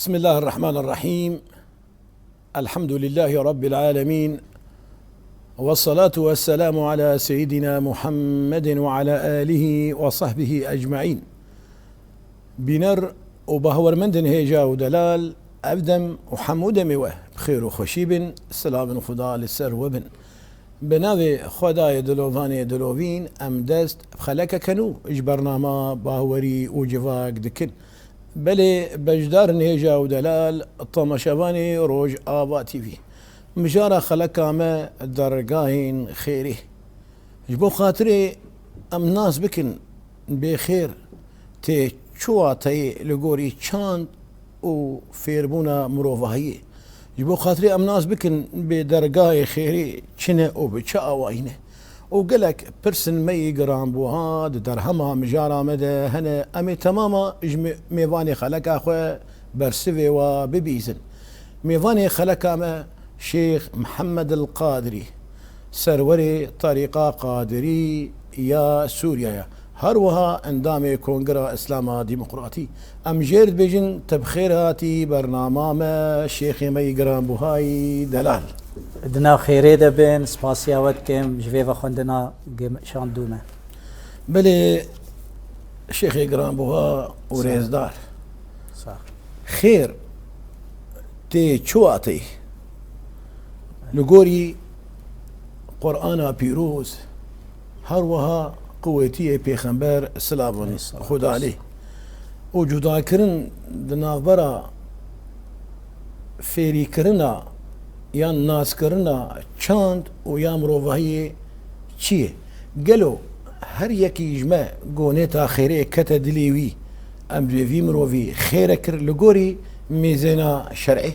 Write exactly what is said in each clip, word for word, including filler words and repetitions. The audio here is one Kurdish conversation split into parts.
بسم الله الرحمن الرحيم. الحمد لله رب العالمين. والصلاة والسلام على سيدنا محمد وعلى آله وصحبه أجمعين. Bîner û bawermendên hêja û delal, ev dem û hemû demê we bi xêr û xweşî bin, silavên Xuda li ser we bin. Bi navê Xwedayê dilovanê dilovîn em dest bi xelekeke nû ji bernama Bawerî û Civak dikin. Belê beşdarên hêja û delal, temaşevanê Rojava T V. Mijara xeleka me dergahên xêrê. Ji bo xatirê em nas bikin bê xêr tê çi wateyê li gorî çand û fêrbûna mirovahiyê. Ji bo xatirê em nas bikin bê dergahê xêrê çi ne û bi çi awayî ne. Û gelek pirsên me yî giranbuha di derhema mijara me de hene, em ê temama ji mê-, mêvanê xeleka xwe bersivê wa bibîzin. Mêvanê xeleka me Şêx Mihemed el Qadirî, serwerê Terîqa Qadirî ya Sûriye ye. Her wiha endamê Kongira Îslama Demokratî. Em jêr dibêjin te bi xêr hatî bernama me, şêxê me yî giranbuhayî delal. Di nav xêrê de bin, spasiya we dikim ji vê vexwendina ge-, şandû me. Belê şêxê giranbuha û Sağ ol. Rêzdar. Sağ ol. Xêr tê çi wateyê? Li gorî Qur'ana Pîroz, her wiha quwetiyê Pêxember silavên Aleyhissalatu Xuda lê û cudakirin di navbera fêrîkirina yan naskirina çand û ya mirovahiyê çi ye? Gelo her yekî ji me goneta xêrê kete dilê wî, em divê vî mirovî xêre kir li gorî mêzêna şer'ê?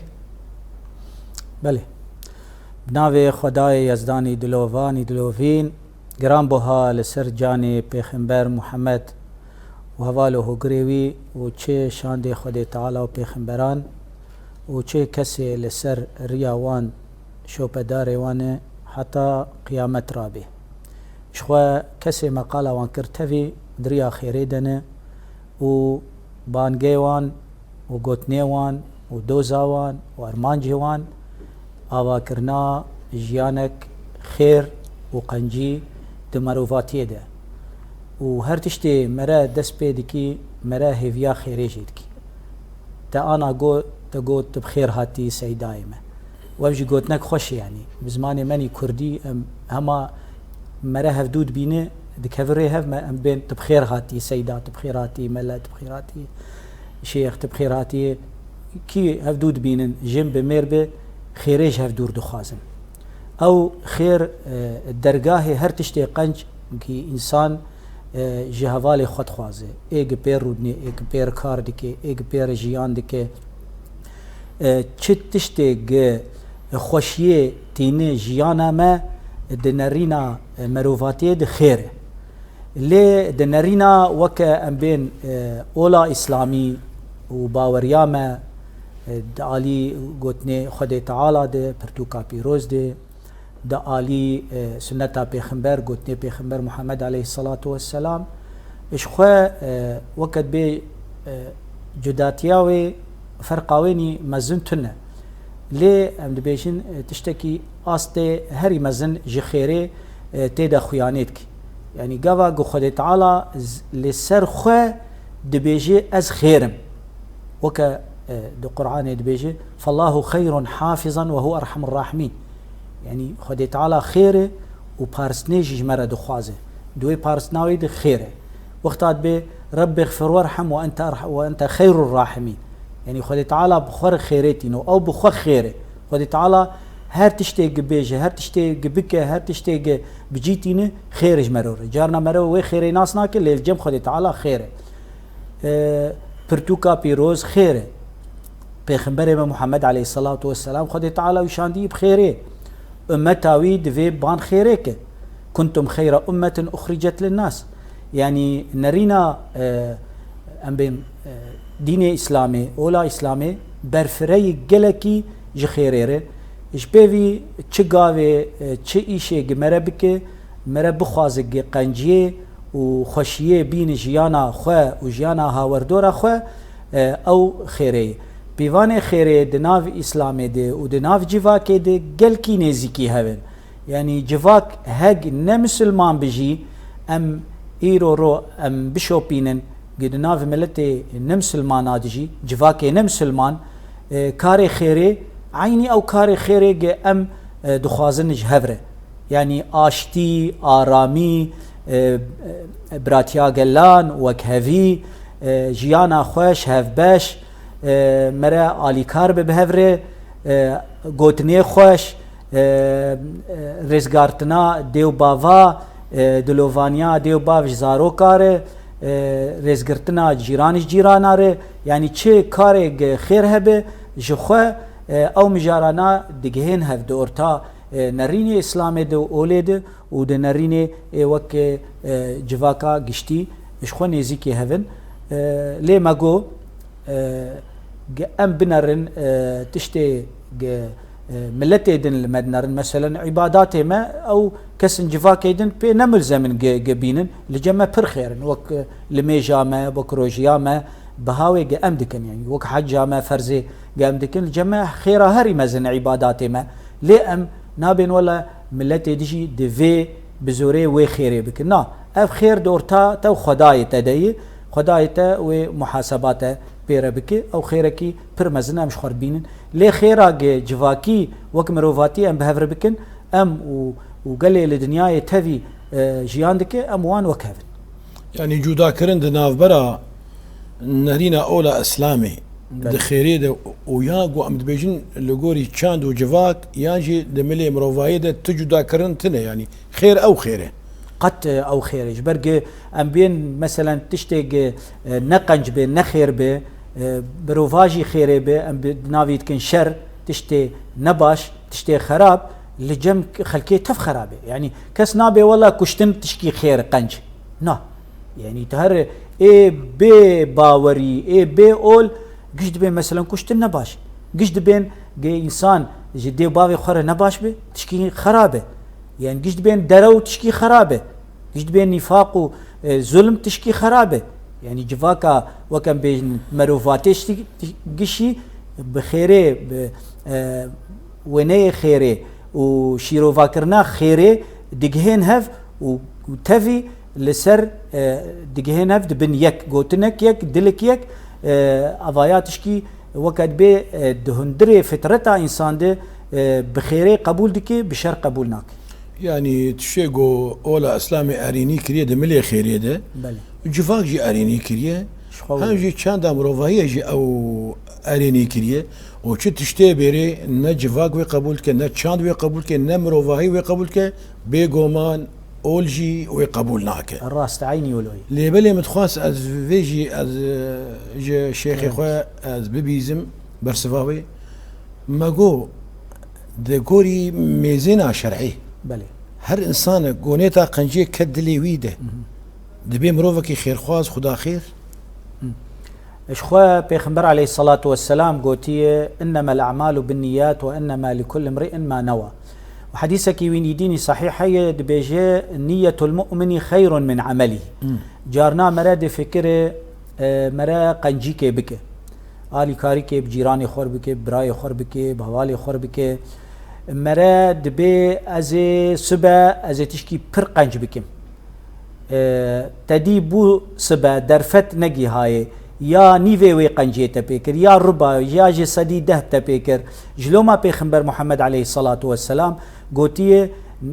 Belê. Bi navê Xwedayê Yezdanî dilovanî dilovîn, giranbuha li ser canê Pêxember Muhammed û heval û hogirê wî û çi şandê Xwedê Teala û pêxemberan û çi kesê li ser riya wan şopedarê wan e heta qiyamet rabê. Ji xwe kesê me qala wan kir tevî di riya xêrê de ne û bangê wan û gotinê wan û doza wan û armancê wan avakirina jiyanek xêr û qencî di mirovatiyê de. Û her tiştê mere dest pê dikî, mere hêviya xêrê jê dikî. Te ana got, te got, tu bi xêr hatî seydayê me. Wev jî gotinek xweş e, yanî bi zimanê menî kurdî em hema mere hevdû dibîne, dikeve rê hev me, em bên tu bi xêr hatî seyda, tu bi xêr hatî mele, tu bi xêr hatî şêx, tu bi xêr hatî. Kî hevdû dibînin, jin bi mêr bi xêrê ji hev dûr dixwazin. Ew xêr, e, dergahê her tiştê qenc kî însan, e, ji hevalê xwe dixwaze. Ê gi pê rûdinê, ê gi pê kar dike, ê gi pê jiyan dike. E, çi tiştê gi xweşiyê tîni jiyana me di nerîna, e, merovatiyê di xêr e. Lê di nerîna weke em bên, e, ola îslamî û baweriya me, e, di alî gotinê Xwedê Teala de, pirtûka pîroz de, di alî, e, sunneta Pêxember, gotinê Pêxember Muhammed aleyhisselatu vesselam, ji xwe, e, weke dibê, e, cudatiya wê, ferqa wê nî mezin tune. Lê em dibêjin, e, tiştekî astê herî mezin ji xêrê, e, tê de xuyanê dike. Yanî gava ku Xwedê Teala z-, li ser xwe dibêje, "Ez xêr im." Weke, e, di Qur'anê dibêje, "Fallahu xeyrun hafizan ve huve erhamur rahimîn." Yanî Xwedê Teala xêr e û paristinê jî ji me re dixwaze. Di wê paristina wê de xêr e. Wexta dibê, "Rebbi xfir werhem ve ente erh-, ve ente xeyrur rahimîn." Yanî Xwedê Teala bi xwe re xêrê tîne û ew bi xwe xêr e. Xwedê Teala her tiştê gi bêje, her tiştê gi bike, her tiştê gi bi cî tîne, xêr ji mero re. Carna mero wê xêrê nas nake, lê li cem Xwedê Teala xêr e. E, pirtûka pîroz xêr e. Pêxemberê me Muhammed aleyhisselatu vesselam, Xwedê Teala wî şandî bi xêrê. Ummeta wî divê ban xêrê ke. "Kuntum xeyra ummetin uxricet linnas." Yanî nerîna, e, em bên, e, dînê Îslamê, ola Îslamê berfireyî gelekî ji xêrê re. Ji pê vî çi gavê, e, çi îşê gi mere bike, mere bixwaze gi qenciyê û xweşiyê bîne jiyana xwe û jiyana hawerdora xwe, e, ew xêrê ye. Pîvanê xêrê di nav Îslamê de û di nav civakê de gelkî nêzîkî hev in. Yanî civak heg ne misilman bi jî, em îro ro em bişopînin gi di nav miletê nemisilmana de jî, civakê nemisilman, e, karê xêrê, eynî ew karê xêrê gi em, e, dixwazin ji hev re. Yanî aştî, aramî, e, e, biratiya gelan, wekhevî, e, jiyana xweş, hevbeş, e, mere alîkar be bi hev re, e, gotinê xweş, e, e, rêzgartina dê û bava, e, dilovaniya dê û bav ji zaroka re, e, rêzgirtina cîran ji cîrana re, yanî çi karê xêr hebe, ji xwe, e, ew mijarana digihên hev di orta, e, nerînê Îslamê de û olê de û di nerînê ê wek, e, civaka giştî ji xwe nêzîkê hev in. E, lê me got, e, ge em binerin, e, tiştê ge, e, miletê din li me dinerin. Meselen, îbadatê me ew kesin civakê din pê ne milzem in ge, ge bînin. Li cem me pir xêr in. Wek, e, limêja me, wek rojiya me, biha wê ge em dikin. Yanî wek heca me, ferzê ge em dikin. Li cem me xêra herî mezin e îbadatê me. Lê em nabên wela miletê dijî di vê bi zorê wê xêrê bikin. Na, ev xêr di orta te û Xwedayê te de ye. Xwedayê te wê muhaseba te pê re bike. Ew xêrekî pir mezin e, em ji xwe re bînin. Lê xêra ge civakî wek mirovatî em bi hev re bikin, em û, û gelê li dinyayê tevî, e, jiyan dike, em wan wek hev in. Yanî cudakirin di navbera nerîna ola Îslamê, Belê. di xêrê de û ya ku em dibêjin li gorî çand û civak, yan jî di milê mirovayê de tu cudakirin tine, yanî xêr ew xêr e. Qet, e, ew xêr e. Ji ber ku em bên, meselen, tiştê ku, e, ne qenc be, ne xêr be, e, mirovajî xêrê be, em bi navî dikin şer, tiştê nebaş, tiştê xerab, li cem xelkê tev xerab e. Yanî kes nabe wela kuştin tişkî xêr, qenc. Na. Yanî tu her ê bê bawerî, ê bê ol, giş dibên, meselen, kuştin nebaş. Giş dibên ge însan ji dê bavê xwe re nebaş be, tişkî xerab e. Yanî giş dibên derew, tişkî xerab e. Giş dibên nîfaq û, e, zulm, tişkî xerab e. Yanî civaka, wek em bêjin, merovatê tiştî gişî bi xêrê, bi, e, wêneyê xêrê û şîrovakirina xêrê digihên hev û, û tevî li ser, e, digihên hev dibin yek, gotinek yek, dilik yek, e, avaya tişkî weke dibê, e, di hundirê fitreta însan de, e, bi xêrê qebûl dike, bi şer qebûl nake. Yanî tiştê ku ola Îslamê erênî kiriye di milê xêrê de, Belê. civak jî erênî kiriye, Ji xwe hem wilo. jî çanda mirovahiyê jî ew erênî kiriye. Û çi tiştê bêrê ne civak wê qebûl dike, ne çand wê qebûl dike, ne mirovahî wê qebûl dike, bêgoman ol jî wê qebûl nake. Rast, eynî wilo ye. Lê belê min dixwast ez vê jî ez, e, ji şêxê Evet. xwe ez bibîzim bersiva wê. Me got, di gorî mêzêna şer'î, Belê. her însanek gonêta qenciyê ket dilê wî de, Hı hı. dibê mirovekî xêrxwaz, xudaxêr? Hı. Ji xwe Pêxember aleyhissalatu vesselam gotiye, "Innemel a'malu binniyat ve innema likulli imri'in ma newa." Û hedîsekî wî nîdînî sahîh heye, dibêje, "Niyyetul mu'mini xeyrun min amelî." Hı. Carna mere dê fikirê, e, mere qencîkê bike. Alîkarîkê bi cîranê xwe bike, bi birayê xwe bike, bi hevalê xwe bike. Mere dibê ez ê sibe, ez ê tişkî pir qenc bikim. E, te dî bû sibe, derfet negîhayê, ya nîvê wê qenciyê te pê kir, ya ruba, ya ji sedî deh te pê kir. Ji loma Pêxember Muhammed aleyhissalatu vesselam gotiye,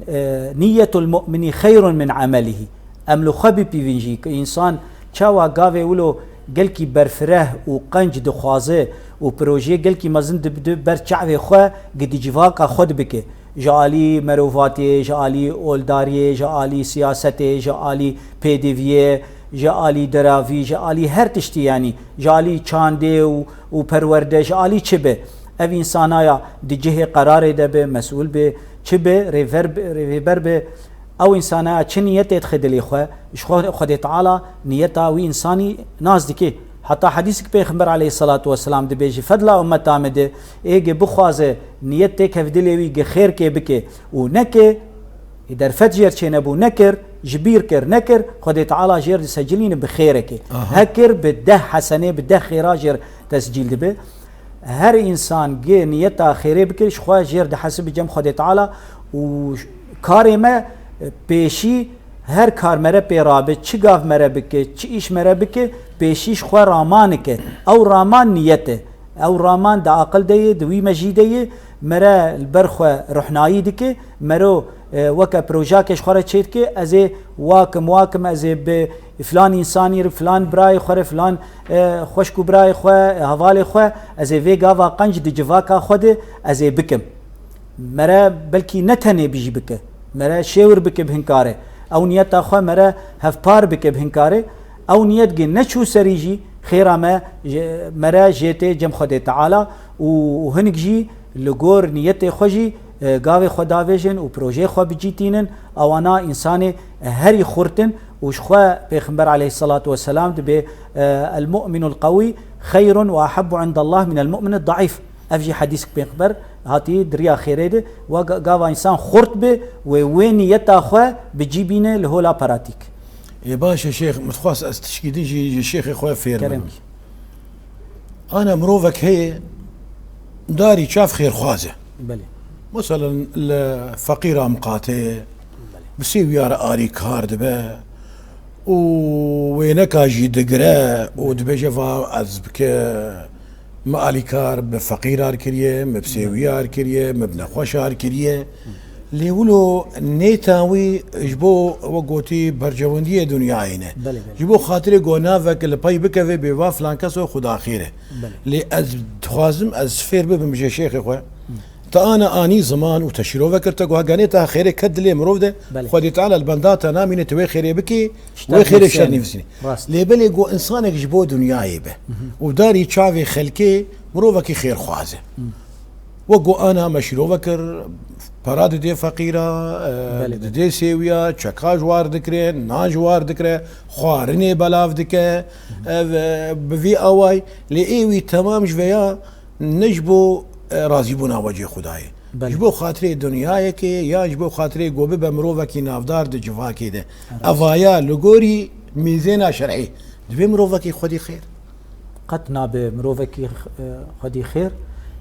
e, "Niyyetul mu'mini xeyrun min amelihî." Em li xwe bipîvin jî, ku însan çawa gavê wilo gelkî berfireh û qenc dixwaze û projeyê gelkî mezin dibide ber çavê xwe, gi di civaka xwe dibike. Ji alî merovatiyê, ji alî oldariyê, ji alî siyasetê, ji alî pêdiviyê, ji alî deravî, ji alî her tiştî, yanî ji alî çandê û, û perwerde, ji alî çi be. Ev însanaya di cihê qerarê de be, mesûl be, çi be, rêver be, rêvêber be, ew însanaya çi niyetê dixe dilê xwe, ji xwe Xwedê Teala niyeta wî însanî nas dike. Heta hedîsik Pêxember aleyhissalatu vesselam dibêje, fedla ummeta me de, ê ge bixwaze niyet têkev dilê wî ge xêrkê bike û neke, ê derfet jêr çênebû, nekir, ji bîr kir, nekir, Xwedê Teala jêr disecilîne bi xêrekê. Aha. Hekir bi deh hesenê, bi deh xêra jêr tescîl dibe. Her însan gê niyeta xêrê bike, ji xwe jêr dihesibe cem Xwedê Teala û karê me pêşî her kar mere pê rabe, çi gav mere bike, çi îş mere bike, pêşî ji xwe ramanike. Ew raman niyet e. Ew raman di aqil de ye, di wî mejî de ye, mere li ber xwe ruhnayî dike, mero, e, weke projake ji xwe re çêdike, ez ê wakim, wakim, ez ê bi filan însanî re, filan birayê xwe re, filan, e, xweşk û birayê xwe, e, hevalê xwe, ez ê vê gava qenc di civaka xwe de ez ê bikim. Mere belkî ne tenê bijî bike. Mere şêwir bike bi hin karê. Ew niyeta xwe mere hevpar bike bi hin karê. Ew niyet gê neçû serî jî xêra me, mere jê tê cem Xwedê Teala û hinik jî li gor niyetê xwe jî, e, gavê xwe davêjin û projeyê xwe bi cî tînin. Ewana însanê herî xurt in û ji xwe Pêxember aleyhisselatu vesselam dibê, e, "El mu'minul qawî xeyrun ve ahabbu indallah minel mu'minid daîf." Ev jî hedîsk Pêxember hatî di riya xêrê de, wa ga-, gava însan xurt be, wê wê niyeta xwe bi cî bîne li hola paratîk. Ê baş e şêx, min dixwast ez tişkî din jî ji şêxê xwe fêr bibim. Kerem ki. Ana mirovek heye, darî çav xêrxwaz e. Belê. Meselen li feqîra miqate ye, Belê. bi sêwiya re arîkar dibe û wêneka jî digire û dibêje, "Va ez bike." Mi alîkar bi feqîrar kiriye, mi bi sêwiyar kiriye, mi bi nexweşar kiriye. Lê wilo nêta wî ji bo, wek gotî, berjewendiyê dinyayê ne. Belê, belê. Ji bo xatirê ku navek li pey bikeve bê va filan keso xuda xêr e. Belê. Lê ez dixwazim ez fêr bibim ji şêxê xwe. Te ana anî ziman û te şîrove kir, te got, "Hega nêta xêrê ket dilê mirov de, Belê. Xwedê Teala li benda te namîne, tu wê xêrê bikî, Ji te wê xêrê ji te nivîsîne." nivîsîne. Rast. Lê belê got, insanek ji bo dinyayê be û darî çavê xelkê mirovekî xêrxwaz e. Wek got, ana me şîrove kir, pera didê feqîra, e, Belê, belê. didê sêwiya, çeka ji war dikire, nan ji war dikire, xwarinê belav dike, ev, e, bi vî awayî, lê ê wî temam ji vêya ne ji bo, e, razîbûna wecê Xwedayê. Belê. Ji bo xatirê dinyayekê ya ji bo xatirê ku bibe mirovekî navdar di civakê de. Rast. Evaya li gorî mîzêna şer'î dibê mirovekî xwedî xêr. Qet nabe mirovekî, e, xwedî xêr.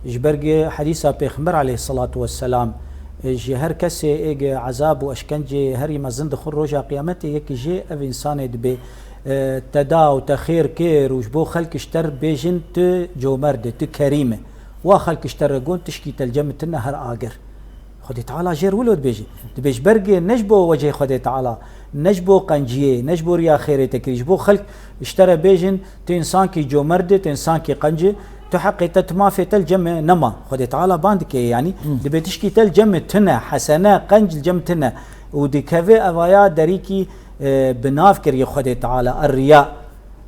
Ji ber ge hedîsa Pêxember aleyhisselatu vesselam, e, ji her kesê ê ge ezab û eşkencê herî mezin dixwe roja qiyametê, yekî jê ev însanê dibê, e, te da û te xêr kir û ji bo xelk ji te re bêjin tu comerd e, tu kerîm e. Wa xelk ji te re got, tişkî te li cem min tune her agir. Xwedê Teala jêr wilo dibêje. Dibê ji ber ge ne ji bo wecihê Xwedê Teala, ne ji bo qenciyê, ne ji bo riya xêrê te kirî, ji bo xelk ji te re bêjin, tu însankî comerd î, tu însankî qenc î, tu heqê te, tu mafê te li cem min nema. Xwedê Teala ban dike, yanî Hmm. dibê tişkî te li cem min tune, hesene, qenc li cem min tune. Û dikeve evaya derîkî, e, bi nav kirî Xwedê Teala, er-riya.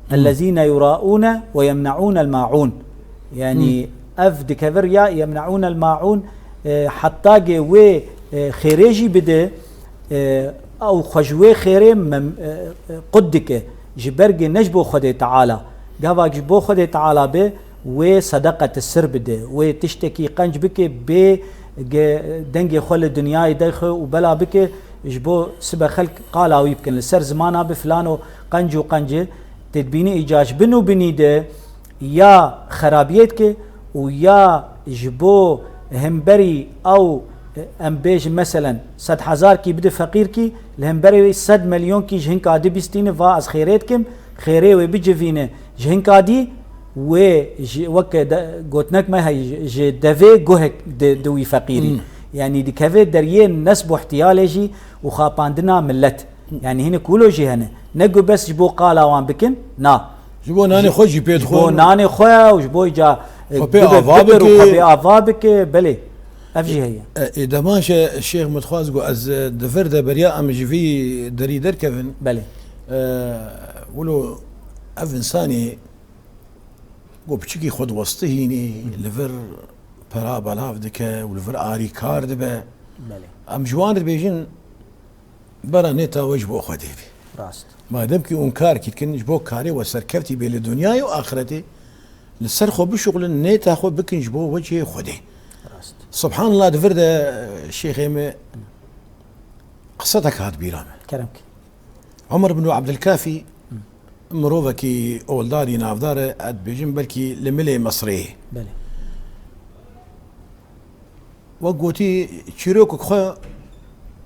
Hmm. "Ellezîne yuraûne ve yemneûnel maûn." Yanî Hmm. ev dikeve riya, "yemneûnel maûn", e, heta ge wê, e, xêrê jî bide, e, ew xwe ji wê xêrê mem-, e, e, qut dike. Ji ber ge ne ji bo Xwedê Teala. Gava ji bo Xwedê Teala be, wê sedeqet sir bide. Wê tiştekî qenc bike, bê ge dengê xwe li dinyayê derxe û bela bike, ji bo sibe xelk qala wî bikin. Li ser zimana be filano qenc û qenc e. Tê dibînî îca ji bin û binî de ya xerabiyê dike û ya ji bo hemberî ew, em bêjin meselen sed hezarkî bide feqîrkî, li hemberê wê sed milyonkî ji hinka dibîstîne, va ez xêrê dikim, xêrê wê bicivîne ji hinka dî, wê ji, weke de, gotinek me heye, ji, ji devê guhek di, di wî feqîrî. Hmm. Yanî dikeve deriyê nesb û ihtiyalê jî û xapandina millet. Yanî hinek wilo jî hene. Ne ku bes ji bo qala wan bikin, na. Ji bo nanê Ji, xwe jî pê ji dixwe. bo nanê xwe û ji bo îca, e, Xwe pê bibe, ava bibe û bike. xwe pê ava bike, belê. Ev jî heye. E, e, dema şe-, şêx min dixwaz ku ez, e, di vir de beriya em ji vî derî derkevin. Belê. E, wilo ev însanî ku piçikî xwe diwestihînî, li vir pera belav dike û li vir arîkar dibe. Belê. Em ji wan re dibêjin, bera nêta we ji bo Xwedê bî. Rast. Madem ki hûn kar kî dikin, ji bo karê we serkevtî bê li dinyayê û axretê, li ser xwe bişuxulin, nêta xwe bikin ji bo wecihê Xwedê. Rast. Subhanallah, di vir de, şêxê me, qisetek hat bîra me. Kerem ki. Omer bin Abdülkafî, Hı. mirovekî oldarî navdar e, ez dibêjim belkî li milê Misrê. Belê. Wek gotî çîrokek xwe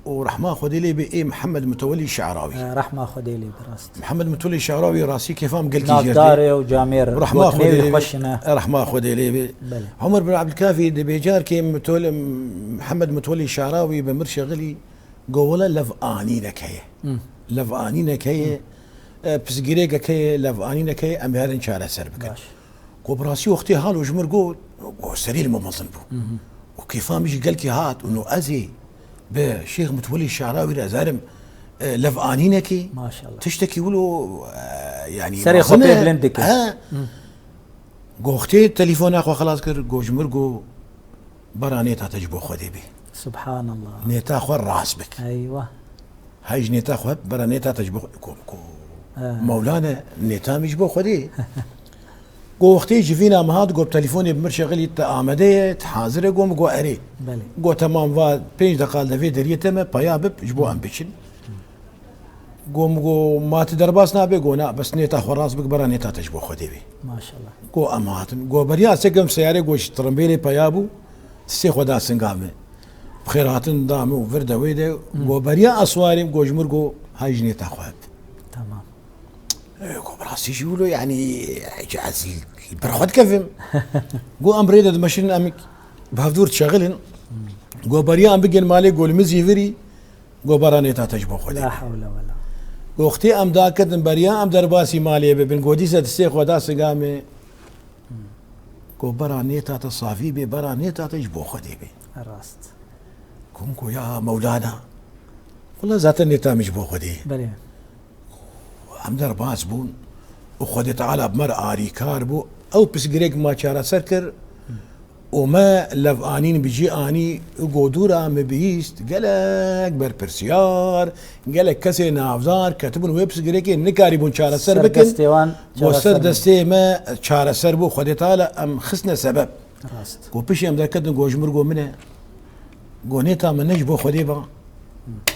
û rehma Xwedê lê bê ê Mihemed Mutewellî Şe'rawî. E, rehma Xwedê lê bi rast. Mihemed Mutewellî Şe'rawî rastî kêfa min gelkî jê re tê. Navdar e û camêr. Rehma gotinê Xwedê wî lê xweş bê. E, rehma Xwedê lê bê. Belê. Omer bin Abdulkafî dibê carkê Mutewellî, Mihemed Mutewellî Şe'rawî bi Mir Şexilî go wele lev anînek heye. Hı. Lev anînek heye. Hı. E, pisgirêkek heye, lev anînek heye, em ê herin çareser bikin. Baş. Ku bi rastî wextê halo ji mir got, ku serî li min mezin bû. Hı hı. Û kêfa min jî gelkî hat û no ez ê bi Şêx Mutwelî Şe'rawî re ez herim, e, lev anînekî, Maşallah. Tiştekî wilo, e, yanî Serê xwe mezin pê e. Bilind dike. He. Hı. Go wextê telefona xwe xelas kir, go ji mir go, "Bera nêta te ji bo Xwedê bê. Subhanallah. Nêta xwe rast bik." Eywa. Hay ji nêta xwe, bera nêta te ji bo ko, ko. Ha. Mewlane, nêta min ji bo Xwedê. Go wextê ji vîna min hat, go telefonê bi mir şexilî, "Te amade ye, te hazir e?" Go min go, "Erê." Belê. Go, "Temam, va pênc deqa li vê deriyê te me, peya bip, ji bo em biçin." Go min go, "Ma tu derbas nabe?" Go, "Na, bes nêta xwe rast bik, bera nêta te ji bo Xwedê bê." Maşallah. Go, em hatin. Go, beriya ez çekim seyarê, go, ji tirimbêlê peya bû, sê xwe da singa min. Bi xêr hatin da min û vir de wê de. Hı. Go, beriya ez swarîm, go, ji mir go, hay ji nêta xwe hep. Tamam. E, go, bi rastî jî wilo, yanî, ez li ber xwe dikevim. Go, em rê de dimeşin, em bi hevdûr dişexilin. Hı. Go, beriya em bigên malê, go, li min zîvirî, go, bera nêta te ji bo Xwedê. La hewle wela. Go, wextê em daketin beriya em derbasî malê bibin, go, dîsa distê xwe da singa min. Go, bera nêta te safî bê, bera nêta te ji bo Xwedê bê. Rast. Go min go, "Ya Mewlana, wela zaten nêta min ji bo Xwedê." Belê. Em derbas bûn û Xwedê Teala bi me re arîkar bû. Ew pirsgirêk ma çareser kir û me lev anîn bi cî anî û go dûra me bihîst gelek berpirsiyar, gelek kesê navdar ketibûn wê pirsgirêkê nikarîbûn çareser bikin. Ser destê wan Bo ser çareser destê me çareser bû. Xwedê Teala em xistine sebeb. Rast. Go pişê em derketin, go ji mir go min e. Go nêta min ne ji bo Xwedê ba.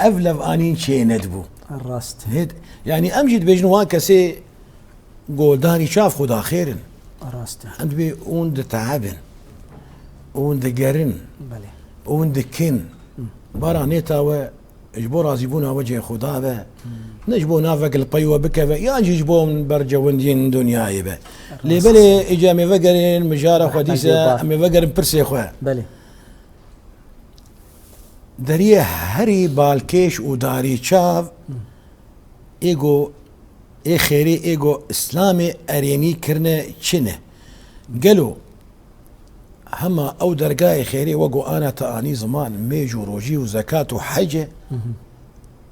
Ev lev anîn çê nedibû. Rast. Nêt-, yanî em jî dibêjin wan kesê go darî çav xwe da xêr in. Rast e. Em dibê hûn diteebin. Hûn digerin. Belê. Hûn dikin. Hı. Bara nêta we ji bo razîbûna wecihê Xuda be. Hı. Ne ji bo navek li pey we bikeve, yan jî ji bo bercewendiyên dinyayê be. Rast. Lê belê, îca em ê vegerin mijara xwe dîse, em ê vegerin pirsê xwe. Belê. Deriyê herî balkêş û darî çav, ê go, ê xêrê, ê go Îslamê erênî kirine çi ne? Gelo hema ew dergahê xêrê wego ana te anî ziman, mêj û rojî û zekat û hec e?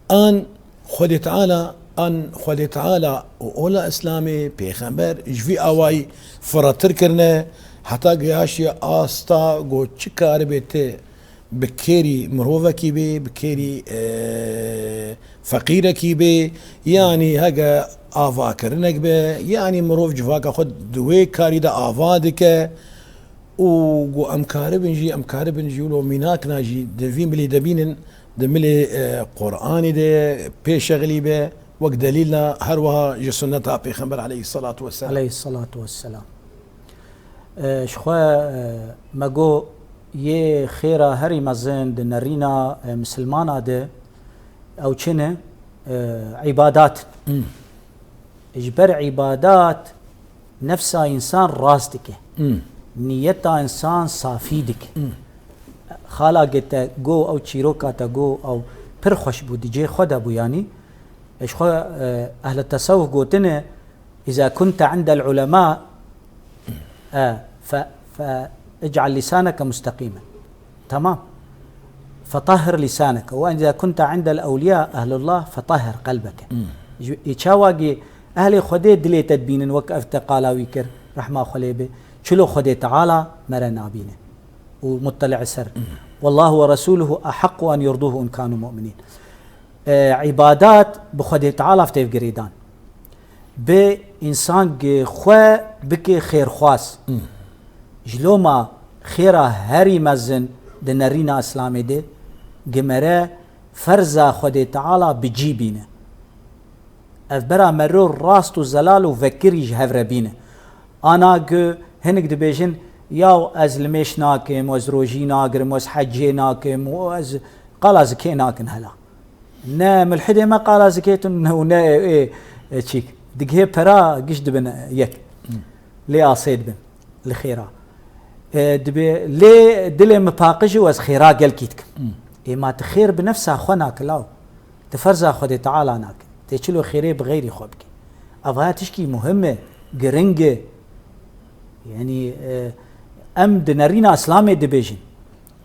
An Xwedê Teala, an Xwedê Teala û ola Îslamê, pêxember, ji vî awayî firehtir kirine, heta gihaştiye asta go çi karibê te bi kêrî mirovekî bê, bi kêrî, e, feqîrekî bê, yanî hege avakirinek be, yanî mirov civaka xwe di wê karî de ava dike û go em karibin jî, em karibin jî wilo mînakna jî di vî milî de bînin, di milê, e, Qur'anê de pêşexilî be, wek delîla her wiha ji sunneta Pêxember aleyhisselatu vesselam. Aleyhisselatu vesselam. E, ji xwe, e, me got, yê xêra herî mezin di nerîna, e, misilmana de ew çi ne? E, îbadat. Hmm. Ji ber îbadat nefsa însan rast dike. Hmm. Niyeta însan safî dike. Hmm. Xala ge te got, ew çîroka te got, ew pir xweş bû, di cihê xwe de bû, yanî. E, ji xwe, e, ehli tesewuf gotine, "Îza kunte indel ulema, e, fe, fe ic'al lisaneke musteqîmen." Tamam. "Fetahhir lisaneke. Ve îza kunte indel ewliya ehlullah, fetahhir qelbeke." Hmm. Ji, ê çawa gê ehlê Xwedê dilê te dibînin, wek ev te qala wî kir, rehma xwe lê be. Çilo Xwedê Teala me re nabîne û muttali'e ser. Hmm. "Wallahu ve resuluhu ehaqqu en yurduhu in kanu mu'minin." E, îbadat bi Xwedê Teala tê girêdan. Bi însan gi xwe bike xêrxwaz. Hmm. Ji loma xêra herî mezin di nerîna Îslamê de gi me re ferza Xwedê Teala bi cî bîne. Ev bera mero rast û zelal û vekirî ji hev re bîne. Ana gi hinek dibêjin, Yaw ez limêş nakim, ez rojî nagirim, ez hecê nakim, ez qala zikê nakin hela. Ne mulhidê me qala zikê tun û ne ê, ê, ê çîk. Digihê pera giş dibin yek. Lê asê dibin li xêra. E, dibê lê dilê min paqij û ez xêra gelkî dikim. Ê ma tu xêr bi nefsa xwe nake law. Tu ferza Xwedê Teala nake. Tê çilo xêrê bi xeyrî xwe bike. Evaya tişkî muhim e, giring e. Yanî, e, em di nerîna Îslamê dibêjin.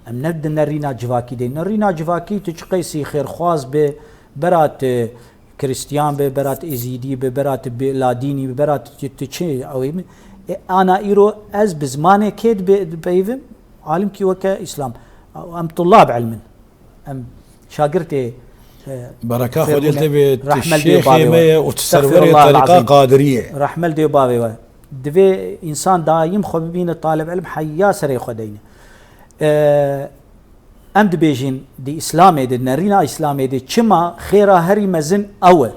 Em ne di nerîna civakî de. Nerîna civakî tu çi qeysî xêrxwaz be, bera tu Kristiyan be, bera tu Êzîdî be, bera tu bi-, Ladînî be, bera tu, tu çi ew ê min. E, ana îro ez bi zimanê kê dibe-, dipeyivim? Alimkî weke Îslam. Em tulab ilm in. Em şagirtê, e, Bereka Xwedê li te bê, tu şêxê me ye û tu serwerê terîqa Qadiriyê. Rehmel dê bavê we. Divê însan daîm xwe bibîne talib ilm, heya serê xwe deyne. E, em dibêjin di Îslamê de, nerîna Îslamê de çima xêra herî mezin ew e.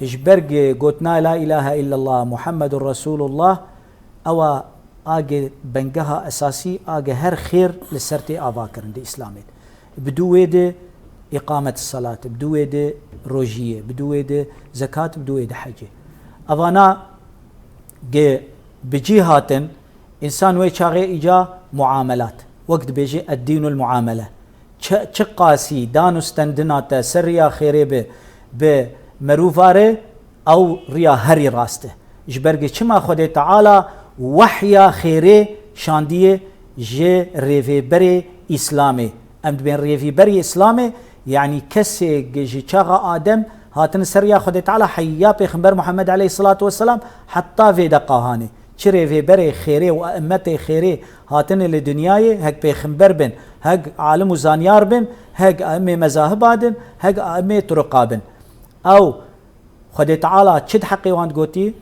Ji ber gotina La ilahe illallah Muhammedur Resulullah, ewa age bengeha esasî, age her xêr li ser tê ava kirin di Îslamê de. Bi dû wê de îqamet salat, bi dû wê de rojiyê, bi dû wê de zekat, bi dû wê de hecê. Evana ge bi cî hatin, însan wê çaxê îca muamelat. Wek dibêje, "Eddînul muamele." Çi, çi qasî dan û stendina te ser riya xêrê bi, bi merûva re, ew riya herî rast e. Ji ber ge çima Xwedê Teala wehya xêrê şandiye ji rêvêberê Îslamê. Em dibên rêvîberê Îslamê, yanî kesê ge ji çaxa Adem hatine ser riya Xwedê Teala, heya Pêxember Muhammed aleyhisselatu vesselam, heta vê deqa hanê. Çi rêvêberê xêrê û eimmetê xêrê hatine li dinyayê, hek pêxember bin, hek alim û zanyar bin, hek aimê mezahiba din, hek aimê turuqa bin. Ew Xwedê Teala çi di heqê wan digotî?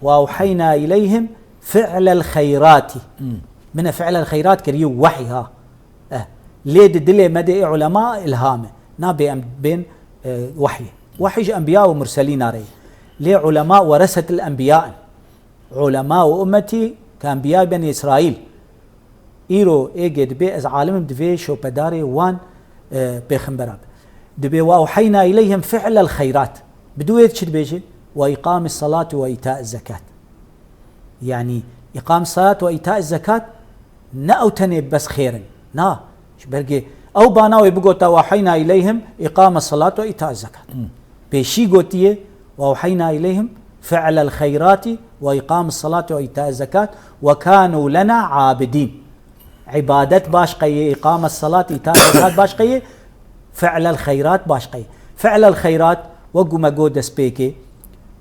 "Ve awheyna ileyhim fi'lel xeyratî." Hmm. Min e fi'lel xeyrat kiriye wehî ha. Eh. Lê di dilê me de ê ulema ilham e. Nabe em bên, e, wehî. Wehî ji enbiya û murselîna re ye. Lê ulema weresetil enbiya in. Ulema û ummetî ke enbiyayê Benî Îsraîl. Îro êgê dibê ez alim im, divê şopedarê wan, e, pêxembera be. Dibê, "Ve awheyna ileyhim fi'lel xeyrat." Bi dû wê çi dibêje? "Ve îqamis salati ve îtaiz zekat." Yanî îqamis salat ve îtaiz zekat ne ew tenê bes xêr in. Na. Ji ber ge ew bana wê bigota, "Ve awheyna ileyhim îqames salat ve îtaiz zekat." Hmm. Pêşî gotiye, "Ve awheyna ileyhim fi'lel xeyratî ve îqames salat ve îtaiz zekat ve kanu lena abidîn." Îbadet baş qeyê, îqames salat, îtaiz zekat baş qeyê, fi'lel xeyrat baş qeyê. Fi'lel xeyrat, wek ku me got destpêkê,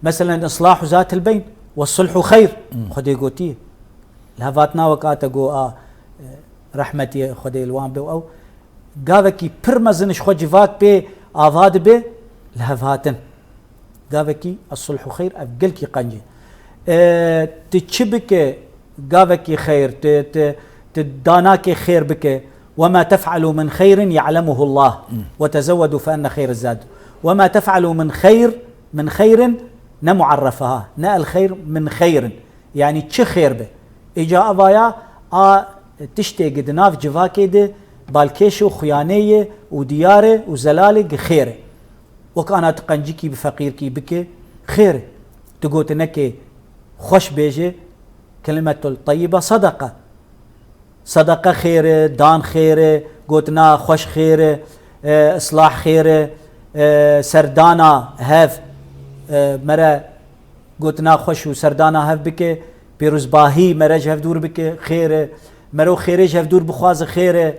meselen, islahu zatil beyn ve sulhu xeyr. Hmm. Xwedê gotiye. Li hev hatina wek a te got, a, e, rehmetiyê Xwedê li wan be û ew gavekî pir mezin ji xwe civak pê ava dibe, li hev hatin. Gavekî es-sulhu xeyr, ev gelkî qenc e. E, tu çi bike gavekî xeyr, tu, tu, tu danakê xêr bike. "Ve ma tef'alû min xeyrin ya'lemuhu Allah. Hmm. Ve tezewwedû fe enne xeyre zad." "Ve ma tef'alû min xeyr, min xeyrin", ne muarrefe ha, ne el xeyr, "min xeyrin." Yanî çi xêr be. Îca evaya a tiştê gi di nav civakê de balkêş û xuyanê ye û diyar e û zelal e gi xêr e. Wek ana tu qencikî bi feqîrkî bike, xêr e. Tu gotinekê xweş bêje, kelimetul teyyibe sedeqe. Sedeqe xêr e, dan xêr e, gotina xweş xêr e, e, islah xêr e, e, serdana hev, e, mere gotina xweş û serdana hev bike, pêrozbahî mere ji hev dûr bike, xêr e, mero xêrê ji hev dûr bixwaze, xêr e.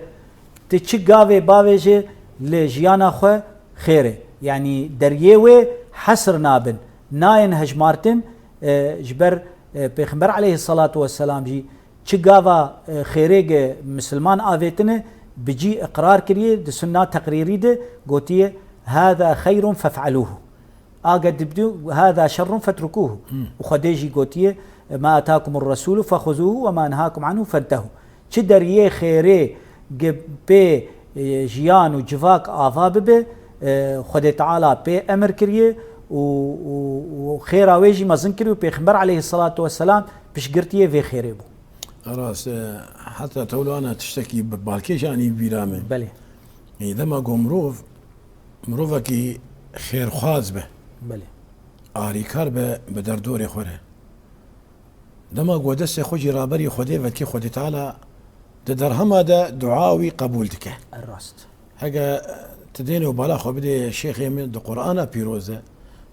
Tu çi gavê bavêje li jiyana xwe, xêr e. Yanî deriyê wê hesr nabin, nayên hejmartin, e, ji ber, e, Pêxember aleyhisselatu vesselam jî çi gava, e, xêrê ge misilman avêtine, bi cî iqrar kiriye, di sunna teqrîrî de gotiye, "Hâzâ xeyrun fef'alûhu." Age dibdû, "Hâzâ şerrun fetrukûhu." Hmm. Û Xwedê jî gotiye, "Ma atâkumur resûlu fexuzûhu ve ma nehâkum anhu fentehû." Çi deriyê xêrê ge pê, e, jiyan û civak ava bibe, e, Xwedê Teala pê emir kiriye û, û, û xêra wê jî mezin kiriye û Pêxember aleyhisselatu vesselam piştgirtiyê vê xêrê bû. Rast, e, heta tewlana tiştekî bi balkêş anî bîra min. Belê. E, dema ku mirov, mirovekî xêrxwaz be, Belê. Arîkar be bi derdorê xwe re. Dema ku destê xwe jî raberî Xwedê vekî, Xwedê Teala di derhema de dua wî qebûl dike. E, rast. Heke tu dêne û bala xwe bidê şêxê min di Qur'ana pîroz de,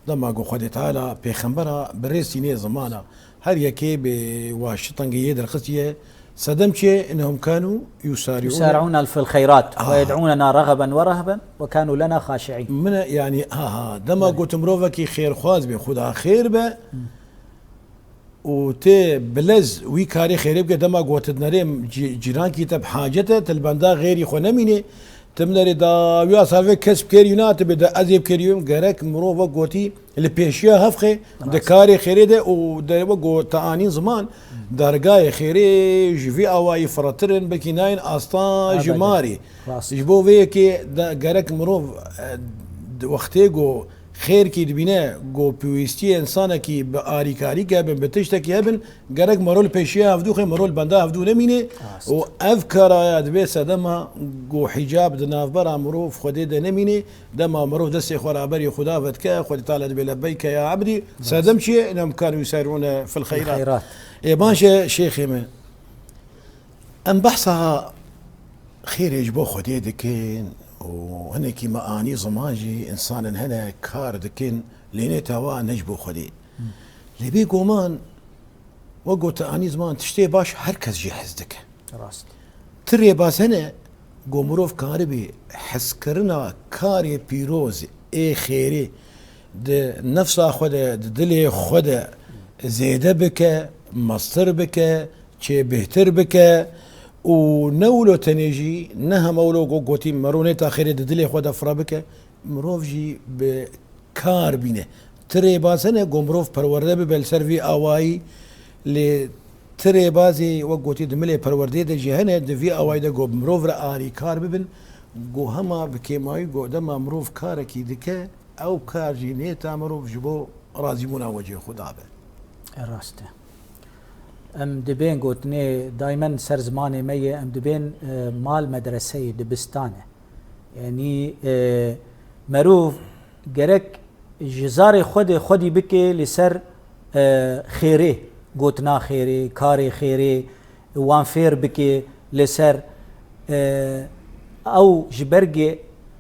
dema ku Xwedê Teala pêxembera bi rêsî nê zimana, her yekê bi waşitengê yê derxisiye, sedem çê, innehum kanu yusari'ûne. يسارعون في الخيرات Ha. ويدعوننا رغبا ورهبا وكانوا لنا خاشعين. Min e, yanî, ha, ha, dema Belê. ku tu mirovekî xêrxwaz bê, xuda xêr be, û tê bilez wî karê xêrê bike, dema ku tu dinerê cî-, cîrankî te bi hacet e, tu li benda xêrî xwe nemînê, tu binerê da wî asar vê kes bi kêrî na, tu bê de ez ê bi kêrî bim, gerek mirov wek gotî li pêşiya hevxê di Rast. karê xêrê de û de wek got te anîn ziman, dergayê xêrê ji vî awayî firehtir in, belkî nayên asta Rast. ji marî. Rast. Ji bo vê yekê de gerek mirov, e, di wextê ku xêrkî dibîne, ku pêwîstiyê însanekî bi arîkarî hebin, bi tiştekî hebin, gerek mero li pêşiya hevdû xe, mero li benda hevdû nemîne. Rast. Û ev karaya dibê sedema ku hîcab di navbera mirov Xwedê de nemîne, dema mirov destê xwe raberî Xuda vedike, Xwedê Teala dibê lebeyke ya ebdî, Rast. sedem çi ye? Innehum kanu yusari'ûne fil xeyrat. Xeyrat. Ê baş e şêxê min. Em behsa xêrê ji bo Xwedê dikin û hinekî me anî ziman jî, însanên hene kar dikin, lê nê tawa ne ji bo Xwedê. Lê bêguman, wek got te anî ziman, tiştê baş her kes jê hez dike. Rast. Ti rêbaz hene, ku mirov karibî hezkirina karê pîroz ê xêrê di nefsa xwe de, di dilê xwe de zêde bike, mestir bike, çê bêhtir bike û ne wilo tenê jî, ne hema wilo ku gotî mero nê ta xêrê di dilê xwe de fire bike, mirov jî bi kar bîne. Ti rêbaz hene ku mirov perwerde bibe li ser vî awayî, lê ti rêbazê wek gotî di milê perwerdeyê de jî hene, di vî awayî de ku bi mirov re arîkar bibin, ku hema bi kêmayî ku dema mirov karekî dike, ew kar jî nê ta mirov ji bo razîbûna wecihê Xuda be. E, rast e. Em dibên gotinê daymen ser zimanê me ye, em dibên, e, mal medreseyê, dibistan e. Yanî, e, merov gerek ji zarê xwe de xwedî bike li ser, e, xêrê, gotina xêrê, karê xêrê, wan fêr bike li ser, e, ew ji ber ku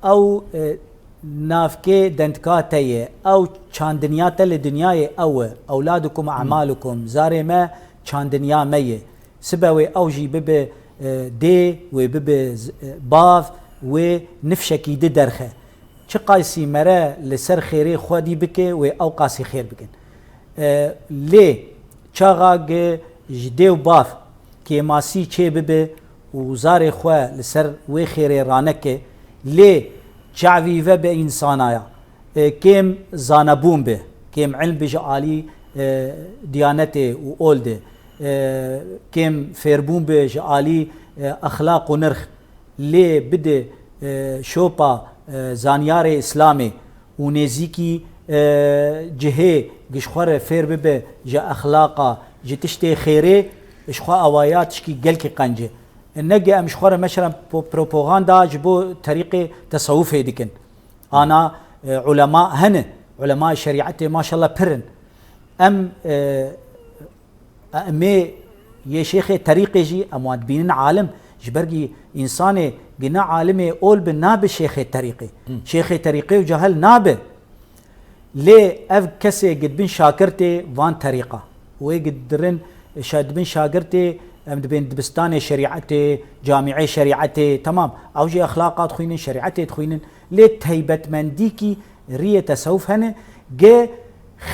ew, e, navkê dendika te ye, ew çandinya te li dinyayê ew e, ewladukum a'malukum, zarê me çandinya me ye. Sibe wê ew jî bibe, e, dê, wê bibe z-, e, bav, wê nifşekî di derxe. Çiqasî mere li ser xêrê xwedî bike, wê ew qasî xêr bikin. E, lê çaxa gi ji dê û bav kêmasî çê bibe û zarê xwe li ser wê xêrê raneke, lê çavî ve bi însanaya, e, kêm zanebûn be, kêm ilm be ji alî, e, diyanetê û ol de, e, kêm fêrbûn be ji alî, e, exlaq û nirx, lê bide, e, şopa, e, zanyarê Îslamê û nêzîkî, e, cihê gi ji xwe re fêr bibe ji exlaqa, ji tiştê xêrê, ji xwe awaya tişkî gelkî qenc e. Ne ge em ji xwe re meşeren po-, propaganda ji bo terîqê tesewufê dikin. Ana, e, ulema hene, ulema şerîetê maşallah pir in. Em, e, Em ê yê şêxê terîqê jî em wan dibînin alim. Ji ber kî însanê gi ne alimê ol bi nabe şêxê terîqê. Hı. Şêxê terîqê û cahil nabe. Lê ev kesê gi dibin şagirtê van terîqa. Wê gi dirin şa-, dibin şagirtê, em dibên dibistanê şerîetê, camîê şerîetê, temam. Ew jî exlaqa dixwînin, şerîetê dixwînin. Lê teybetmendîkî riyê tesewuf hene, ge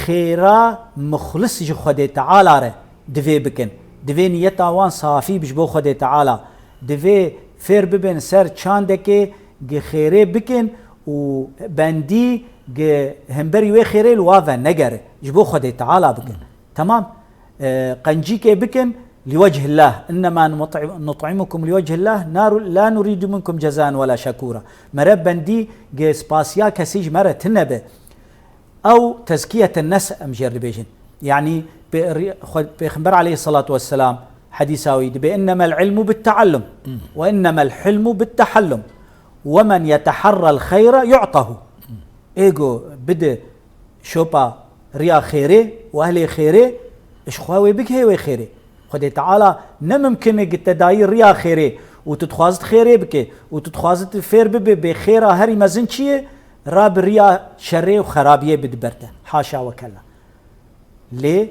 xêra muxlis ji Xwedê Teala re divê bikin. Divê niyeta wan safî bi ji bo Xwedê Teala. Divê fêr bibin ser çandekê gi xêrê bikin û bendî gi hemberî wê xêrê li wa ve negere. Ji bo Xwedê Teala bikin. Temam. E, qencîkê bikin, "Li wechillah, innema nut'i-, nut'imukum li wechillah, naru-, la nuridu minkum cezan wala şekura." Mere bendî gi spasiya kesî ji me re tine be. Ew tezkiyete nefs em jê re dibêjin. Yanî pê-, ri-, xwe-, Pêxember aleyhissalatu vesselam Hedîsa wî dibe, "Innemel ilmu bit teallum ve innemel hilmu bit tehellum ve men yeteharral xeyre yu'tahu." Ê go bide şopa riya xêrê û ehlê xêrê, ji xwe wê bigihê wê xêrê. Xwedê Teala ne mimkin e gi te dayî riya xêrê û tu dixwazit xêrê bike û tu dixwazit fêr bibe, bê xêra herî mezin çi ye? Ra bi riya şerê û xerabiyê bide ber te. Haşa ve kella. Lê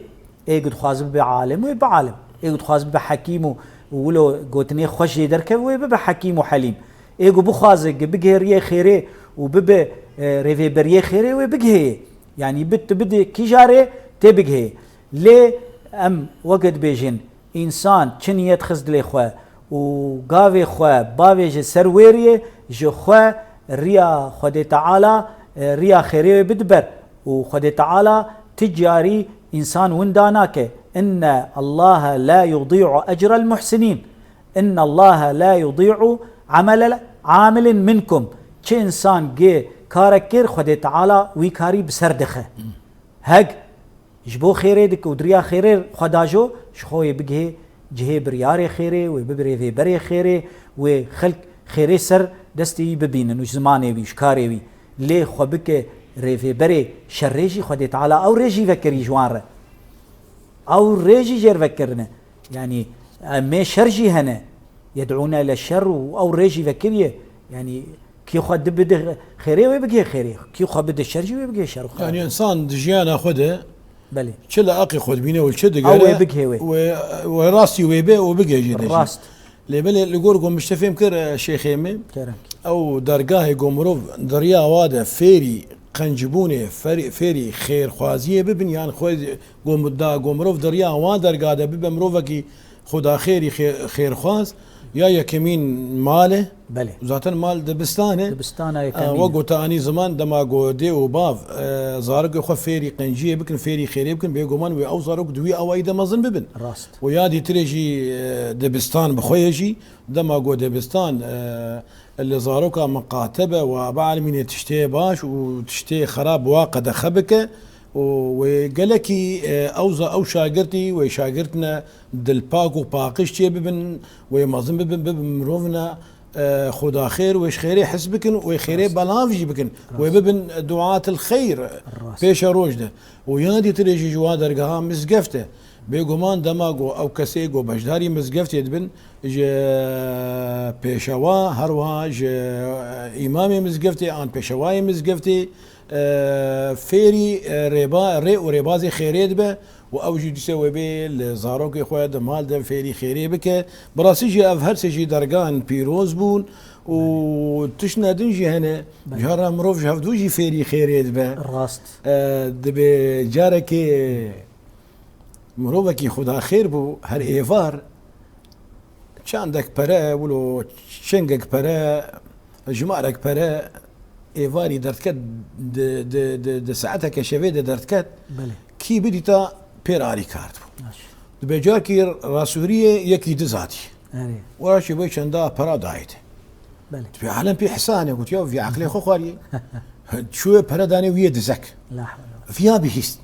ê ku dixwaze bibe alim, wê bibe alim. Ê ku dixwaze bibe hekîm û, û wilo gotinê xweş jê derkeve, wê bibe hekîm û helîm. Ê ku bixwaze ki bigihê riyê xêrê û bibe, e, rêvêberiyê xêrê, wê bigihê. Yanî bit tu bidî kîjarê tê bigihê. Lê em weke dibêjin, însan çi niyet xist dilê xwe û gavê xwe bavêje ser wê riyê, ji xwe riya Xwedê Teala, e, riya xêrê wê bide ber. Û Xwedê Teala ti carî însan winda nake. "Inne Allahe la yudî'u ecrel muhsinîn. Inne Allahe la yudî'u amele amilin minkum." Çi însan gê karek kir, Xwedê Teala wî karî bi ser dixe. Heg ji bo xêrê dike û di riya xêrê xwe dajo, ji xwe wê bigihê cihê biryarê xêrê, wê bibe rêvêberê xêrê, wê xelk xêrê ser destê wî bibînin û ji zimanê wî, ji karê wî. Lê xwe bike rêvêberê şerê jî, Xwedê Teala ew rê jî vekirî ji wan re. Ew rê jî jêr vekirine. Yanî, em ê şer jî hene. Yed'ûne ile şer û ew rê jî vekiriye. Yanî, kî xwe di bide xêrê, wê bigihê xêrê. Kî xwe bide şer jî, wê bigihê şer û xerabî. Yanî însan di jiyana xwe de Belê. Çi li aqê xwe dibîne û çi digere, Ew wê bigihê wê. wê, wê rastî wê be û bigihê jê de jî. Rast. Lê belê li gor ku min ji te fêm kir, e, şêxê min, Kerem. ew dergahê ku mirov di riya wa de fêrî qencbûnê, ferî-, fêrî xêrxwaziyê bibin, yan xwe ku da ku mirov di riya wa derga de bibe mirovekî xudaxêrî xê-, xêrxwaz, ya yekemîn mal e. Belê. Zaten mal dibistan e. Dibistana E, yekemîn e. Wek ku te anî ziman, dema ku dê û bav, e, zarokê xwe fêrî qenciyê bikin, fêrî xêrê bikin, bêguman wê ew zarok di wî awayî de mezin bibin. Rast. Û ya dîtirê jî, e, dibistan bi xwe ye jî, dema ku dibistan, e, li zaroka miqate be û Aba Elmînê tiştê baş û tiştê xerab bi wa qedexe bike û wê gelekî, e, ew za-, ew şagirtî, wê şagirtine dilpak û paqij çê bibin, wê mezin bibin, bibin mirovine, e, xudaxêr, wê ji xêrê his bikin, wê xêrê Rast. belav jî bikin, wê Rast. bibin duatil xeyr Rast. pêşe roj de. Û ya dîtirê jî ji wa dergeha mizgeft e. Bêguman dema ku ew kesê ku beşdarî mizgeftê dibin, ji pêşewa, her wiha ji îmamê mizgeftê an pêşewayê mizgeftê, e, fêrî, e, rêba-, rê û rêbazê xêrê dibe û ew jî dîse wê bê li zarokê xwe di mal de fêrî xêrê bike. Bi rastî jî ev her sê jî dergan pîroz bûn û tiştine din jî hene. Belê. Cara mirov ji hevdû jî fêrî xêrê dibe. Rast. E, dibê carekê mirovekî xudaxêr bû, her êvar çandek pere, wilo çengek pere, jimarek pere êvarî derdiket, di, di, di, di saeteke şevê de derdiket, Belê. kî bidîta pêr alîkar dibû. Baş. Dibê carkî rasûriyê yekî diz hatî. Erê. Wera şî bê çenda pera dayê te. Belê. Dibê alem pê hisa hene, got, "Ya vî eqlê xwe xwariye." Çûye pere danê wî yê dizek. La hewle. Viya bihîst.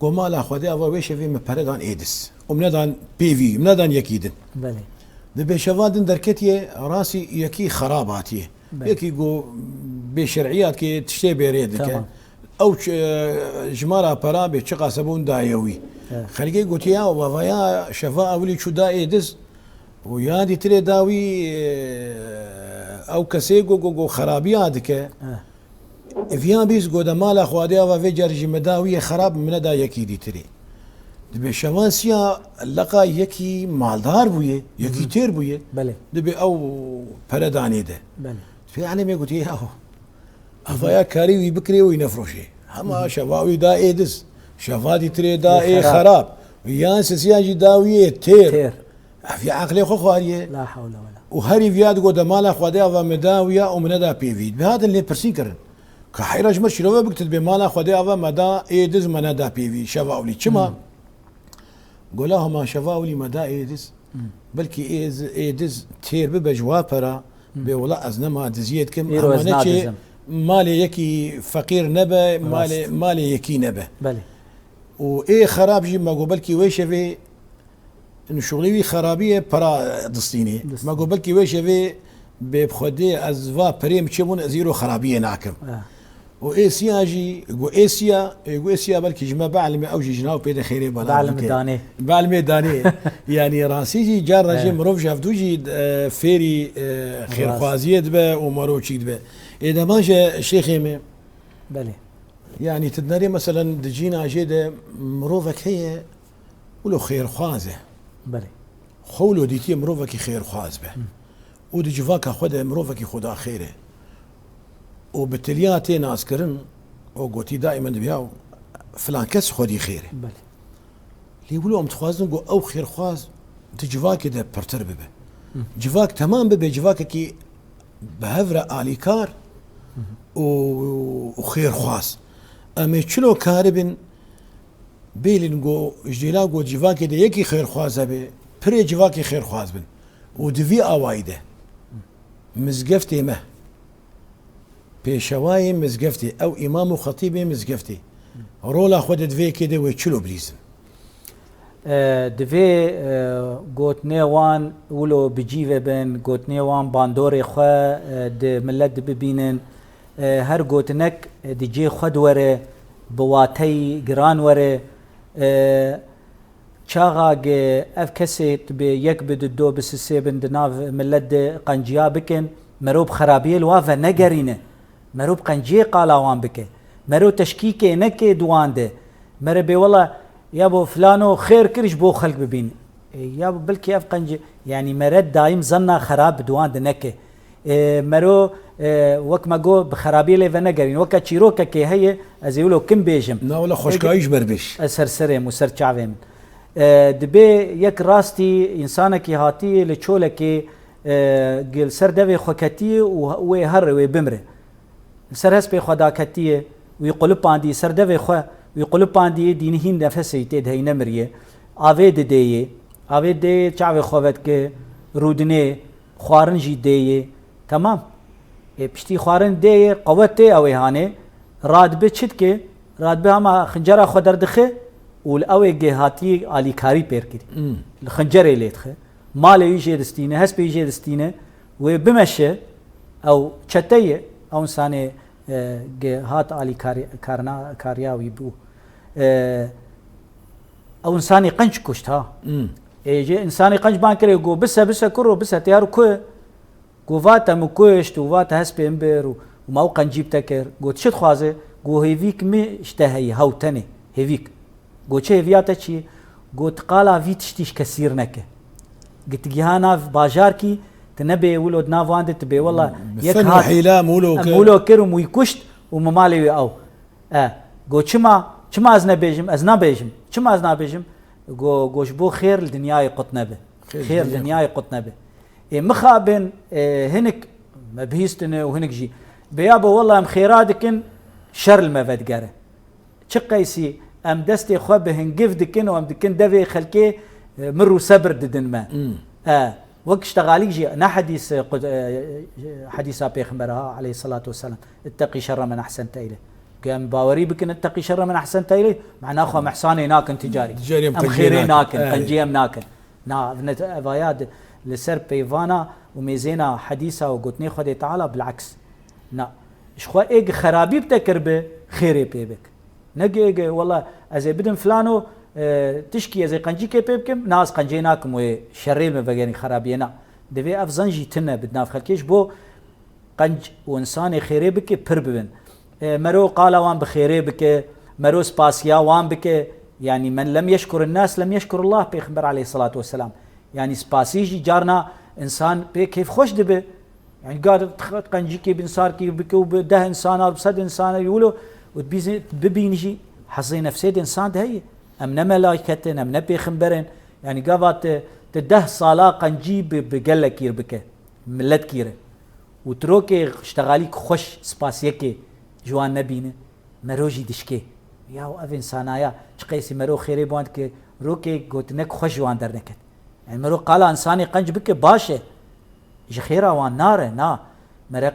Go mala Xwedê ava wê şevê min pere dan ê diz. Û min nedan pêvî, min nedan yekî din. Belê. Dibê şeva din derketiye, rastî yekî xerab hatiye. Belê. Yekî go bêşerîyat ke tiştê bêrê dike. Tamam. Ew ç-, e, jimara pera bê çiqas hebûn daye wî. Evet. Xelkê gotiye, "Ya vava ya şeva ewilî çû da ê diz." Û ya dîtirê da wî, e, ew kesê go, go, go xerabiya dike. Evet. Viya bîst go de mala Xwedê ava vê car jî me da wî yê xerab, min neda yekî dîtirê. Dibê şevan siya leqa yekî maldar bûye, yekî Hı hı. têr bûye. Belê. Dibê ew pere danê de. Belê. Dibê alemê gotiye, "Yahu, ava ya karî wî bikirê wî nefroşê." Hema Hı hı. şeva wî da ê diz. Şeva dîtirê da Ê ê xerab. xerab. Yan sisiya jî da wî yê têr. Têr. Ev ya eqlê xwe xwariye. La hewle wela. Û herî viya digo de mala Xwedê ava me da wiya û min neda pêvî. Dibê hatin lê pirsîn kirin. Ka heyra ji me şîrove bik, tu dibê mala Xwedê ava me da ê diz me neda pêvî. Şeva ewlî. Çima? Hmm. Gola hema şeva ewlî me da ê diz. Hmm. Belkî ê z-, ê diz têr bibe ji wa pera. Hmm. Bê wela ez nema diziyê dikim. Îro Ama ez neçê nadizim. malê yekî feqîr nebe, malê, Rast. malê yekî nebe. Belê. Û ê xerab jî me got belkî wê şevê Şuxulê wî xerabiyê pera distînê. Distînê. Me got belkî wê şevê bê bi Xwedê ez va perê min çêbûn, ez îro xerabiyê nakim. Eh. Û êsiya jî, got êsiya, ê got êsiya belkî ji me bielime, ew jî ji nav pê de xêrê belav bike. Bielime danê. Bielime danê. Yanî rastî jî carna jî, eh, mirov ji hevdû jî, e, fêrî, e, rast, xêrxwaziyê dibe û maroçî dibe. Ê dema jî şêxê me. Belê. Yanî tu dinerê meselen di cîna jê de mirovek heye, wilo xêrxwaz e. Belê. Xwe wilo dîtiye mirovekî xêrxwaz be. Hı. Û di civaka xwe de mirovekî xudaxêr e. Û bi tiliya tê naskirin û gotî daîmen dibe ya filan kes xwedî xêr e. Belê. Lê wilo em dixwazin ku ew xêrxwaz di civakê de pirtir bibe. Hı. Civak temam bibe, civakekî bi hev re alîkar û, û xêrxwaz. Em ê çilo karibin bêlin ku ji dêla ku civakê de yekî xêrxwaz hebe, pirê civakê xêrxwaz bin. Û di vî awayî de mizgeftê me, pêşewayê mizgeftê, ew îmam û xetîbê mizgeftê, rola xwe di vê yekê de wê çilo bilîzin? E, divê, e, gotinê wan wilo bi cî ve bin, gotinê wan bandorê xwe, e, di millet de bibînin. E, her gotinek, e, di cê xwe de were, bi wateyî giran were. E, çaxa ge ev kesê tu bê yek bi du, do bi sisê bin di nav millet de qenciya bikin, mero bi xerabiyê li wa venegerîne. Mero bi qenciyê qala wan bike. Mero teşkîkê neke di wan de. Mere bê wela, ya bo filano xêr kir ji bo xelk bibîn. E, ya bo belkî ev qencî, yanî mere daîm zanna xerab bi di wan de neke. E, mero, e, wek me got, bi xerabiyê lê venegerîn. Weke çîrokekê heye, ez ê wilo kim bêjim. Na wela xweşkayî ji ber bêj. Ez ser serê min û ser çavê min. E, dibê yek rastî însanekî hatî li çolekê, e, li ser devê xwe ketî û wê here, wê bimre. Li ser hespê xwe daketiye, wî qulipandî ser devê xwe, wî qulipandî dînî hîn nefesê wî tê de heyî nemiriye. Avê didê yê, avê didê yê çavê xwe vedike, rûdinê, xwarin jî dê yê. Temam. Ê piştî xwarin dê yê, qewet tê ew ê hanê, radibe çi dike? Radibe hema xincera xwe derdixe û li ew ê gê hatî alîkarî pêr kirî. Hmm. Li xincerê lê dixe. Malê wî jê distîne, hespê wî jê distîne, wê bimeşe, ew çete ye, ew însanê, e, ge hat alîkarî-, karna-, kariya wî bû. E, ew însanê qenc kuşt ha. Hmm. Ê jê însanê qenc ban kirê, got, "Bise, bise kuro, bise, teyar ku?" Got, "Va te min kuşt û va te hespê min bir û, û ma ew qencî bi te kir." Got, "Çi dixwaze?" Got, "Hêvîk min ji te heye, hew tenê, hêvîk." Got, "Çi hêviya te çi ye?" Got, "Qala vî tiştî ji kesîr neke. Gi tu giha nav bajarkî, tu nebê wilo di nav wan de, tu bê wela bi yek fen û hat, hîla em wilo em kir. Wilo kir û min wî kuşt û min malê wî ew." E, got, "Çima, çima ez nebêjim? Ez nabêjim. Çima ez nabêjim?" Go, go, "Ji bo xêr li dinyayê qut nebe. Xêr li dinyayê qut nebe." Ê mixabin, e, hinik me bihîstine û hinik jî. Beya bo wela em xêra dikin, şer li me vedigere. Çi qeysî em destê xwe bi hingiv dikin û em dikin devê xelkê, e, mir û sebir didin me. Hmm. E, wek ştexalîk jî ne hedîs, e, qud-, e, hedîsa Pêxembera ha, aleyhisselatu vesselam. "İtteqî şerre men ahsente ileyh." Ku em bawerî bikin, "İtteqî şerre men ahsente ileyh", mena xwe em ihsanê nakin ticarî. Ticarî em, em qenciyê xêrê nakin. Nakin, evet, qenciyê em nakin. Na, ev ne, evaya di, li ser peyvana û mêzêna hedîsa û gotinê Xwedê Teala bilaks. Na, ji xwe ê gi xerabî bi te kiribe, xêrê pê bik. Ne gi ê gi, wela ez ê bidim filano, e, tişkî ez ê qencîkê pê bikim, na ez qencê nakim wê şerê min vegerî xerabiyê na. Divê ev zan jî tune bi nav xelkê ji bo qenc û însanê xêrê bike pir bibin. E, mero qala wan bi xêrê bike, mero spasiya wan bike. Yanî, "Men lem yeşkurin nas lem yeşkurullah", Pêxember aleyhisselatu vesselam. Yanî spasî jî carna însan pê kêfxweş dibe. Yanî gar qencîkê bi însarkî bike û bi deh însana, bi sed însana wilo û bîzî-, bibînî jî hezê nefsê di însan de heye. Em ne melaiket in, em ne pêxember in. Yanî gava te, te deh sala qencî bi, bi gelekî re bike, miletkî re. Û tu rokê ştexalîk xweş spasiyekê ji wan nebîne. Mero jî dişkê. Ya ev însanaya, çi qeysî mero xêrê bi wan dike, rokê gotinek xweş ji wan derneket. Yani mero qala însanê qenc bike baş e. Ji xêra wan nare, na. Mere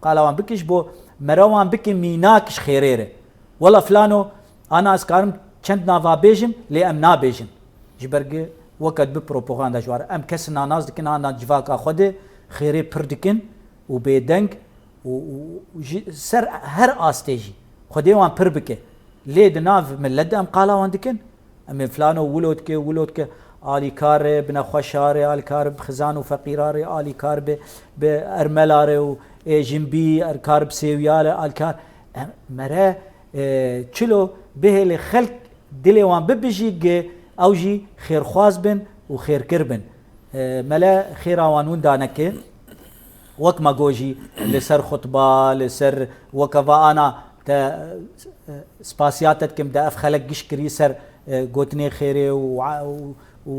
qala wan bike ji bo, mero wan bike mînak ji xêrê re. Wela filano, ana ez karim çend nava bêjim, lê em nabêjin. Ji ber gi Weke dibe propaganda ji wan re. Em kes nanaz dikin, ana civaka xwe de xêrê pir dikin û bêdeng û, û, û ji ser her astê jî Xwedê wan pir bike. Lê di nav milet de em qala wan dikin. Em ê filano wilo dike, wilo dike, alîkar e bi nexweşa re, alîkar bi xizan û feqîra re, alîkar bi, bi ermela re û ê jinbî, alîkar bi sêwiya re, alîkar. Em, mere, e, çilo bihêlê xelk dilê wan bibijî, gi ew jî xêrxwaz bin û xêrkir bin. E, mele xêra wan winda neke. Wek me got jî, li ser xutba, li ser weke va ana te, e, spasiya te dikim, de ev xelek giş kirî ser, e, gotinê xêrê û, û, û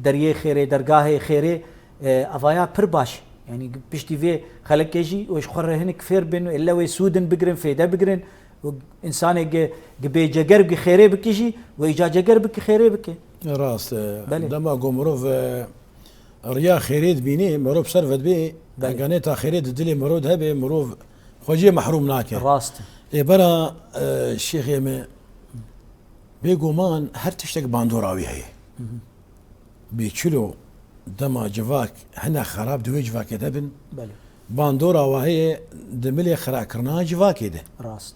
deriyê xêrê, dergahê xêrê, e, evaya pir baş. Yanî piştî vê xelekê jî wê ji xwe re hinek fêr bin, û elle wê sûdin bigirin, fêde bigirin. Û insanê gi, gi bê ceger gi xêrê bikî jî, wê îca ceger bikî xêrê bike. Rast e. Belê. Dema ku mirov, e, riya xêrê dibînê, mirov ser ve dibê, Belê. Eganeta xêrê di dilê mirov de hebe, mirov xwe jê mehrûm nake. Rast e. Ê bera, e, şêxê me, bêguman her tiştek bandora wî heye. Hı hı. Bê çilo dema civak hinek xerab di wê civakê de bin, Belê. Bandora wa heye di milê xirakirina civakê de. Rast.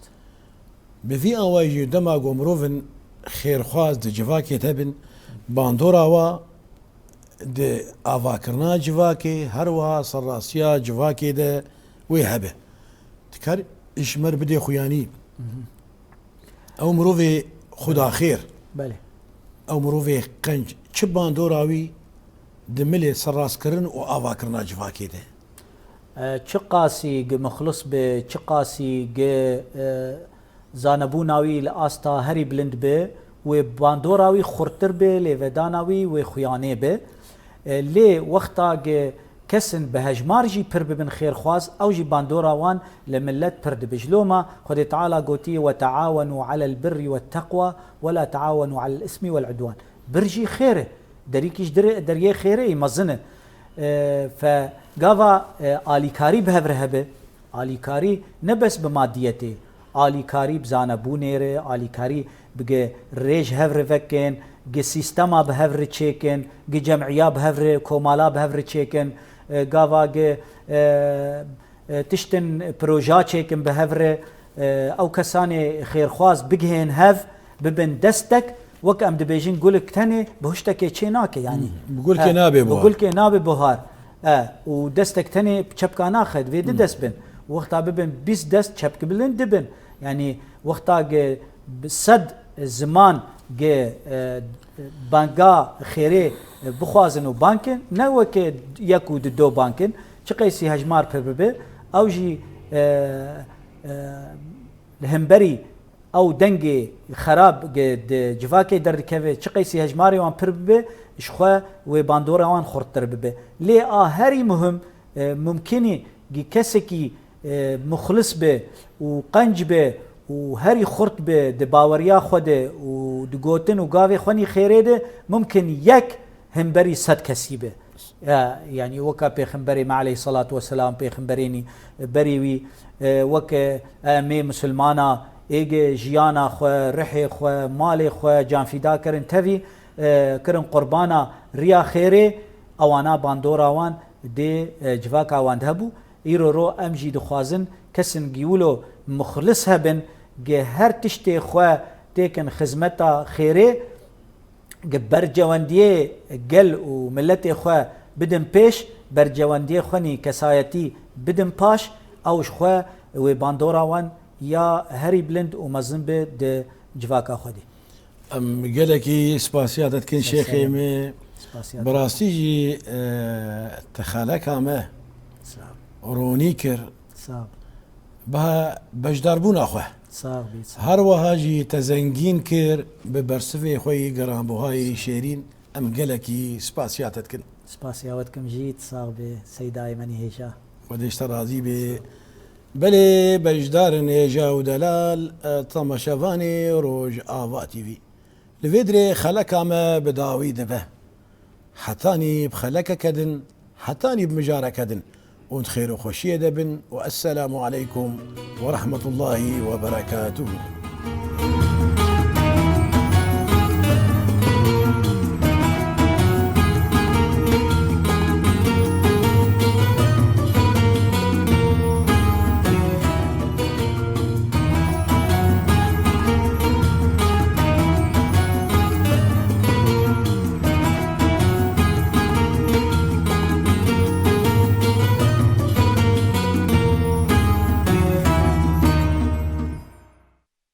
Bi vî awayî jî dema ku mirovin xêrxwaz di civakê de bin, bandora wa di avakirina civakê, her wiha serrastiya civakê de wê hebe. Dikar ji me re bidê xuyanî. Hı hı. Ew mirovê xudaxêr, Belê. Ew mirovê qenc, çi bandora wî di milê serrastkirin û avakirina civakê de? E, çiqasî gi mixlis be, çiqasî gi, e, zanebûna wî li asta herî bilind be, wê bandora wî xurttir be, lêvedana wî wê xuyanê be. E, lê wexta gi kesin bi hejmar jî pir bibin xêrxwaz, ew jî bandora wan li milet pir dibe. Ji loma Xwedê Teala gotiye, "Ve teawenû alel birrî ve teqwa, ve la teawenû alel ismî vel udwan." Bir jî xêr e. Derîkî ji dirê, deriyê xêrê yî mezin e. E, fe gava, e, alîkarî bi hev re hebe. Alîkarî ne bes bi madiyetê, alîkarî bi zanebûnê re, alîkarî bi ge rê ji hev re vekin, ge sîstema bi hev re çêkin, ge cem'iya bi hev re, komala bi hev re çêkin, e, gava ge, e, e, tiştin proja çêkin bi hev re, e, ew kesanê xêrxwaz bigihên hev, bibin destek, wek em dibêjin gulik tenê bi huştekê çê nake, yanî. Hmm, bi gulkê E, nabe bi buhar. Gulkê nabe buhar. E, û destek tenê çepka naxe, divê du Hmm. dest bin. Wexta bibin bîst dest çepki bilind dibin. Yanî wexta ge bi sed ziman ge, e, banga xêrê, e, bixwazin û bankin, ne weke yek û du do bankin, çi qeysî hejmar pir bibe, ew jî, e, e, li hemberî ew dengê xerab ge di civakê derdikeve, çi qeysî hejmarê wan pir bibe, ji xwe wê bandora wan xurttir bibe. Lê a herî muhim, e, mumkinî gi kesekî, e, muxlis be û qenc be û herî xurt be di baweriya xwe de û di gotin û gavê xwenî xêrê de, mumkin yek hemberî sed kesî be. Ya, yanî weka Pêxemberê me aleyhisselatu vesselam, pêxemberênî berî wî, e, weke em ê misilmana êge jiyana xwe, rihê xwe, malê xwe canfîda kirin tevî, e, kirin qurbana riya xêrê, ewana bandora wan dê, e, civaka wan de hebû. Îro ro em jî dixwazin kesin gî wilo muxlis hebin, gi her tiştê xwe têkin xizmeta xêrê, gi bercewendiyê gel û miletê xwe bidin pêş, bercewendiyê xwe nî kesayetî bidin paş, ew ji xwe wê bandora wan ya herî bilind û mezin be di civaka xwe de. Em gelekî spasiya te dikin şêxê me. Spasiya te. Bi rastî jî, e, te xeleka me Sağ ol. ronî kir. Sağ ol. Bi beşdarbûna xwe. Sağ ol, sağ ol. Her wiha jî te zengîn kir bi bersivê xwe yî giranbuhayê şêrîn. Em gelekî spasiya te dikin. Spasiya we dikim jî, sax bê, Seydayê me nî hêja. Xwedê ji te razî bê. Belê, beşdarên hêja û delal, e, temaşevanê Rojava T V. Li vê dirê xeleka me bi dawî dibe. Hetanî bi xelekeke din, hetanî bi mijareke din. Hûn di xêr û xweşiyê de bin û esselamu aleykum ve rahmetullahi ve berekatuhu.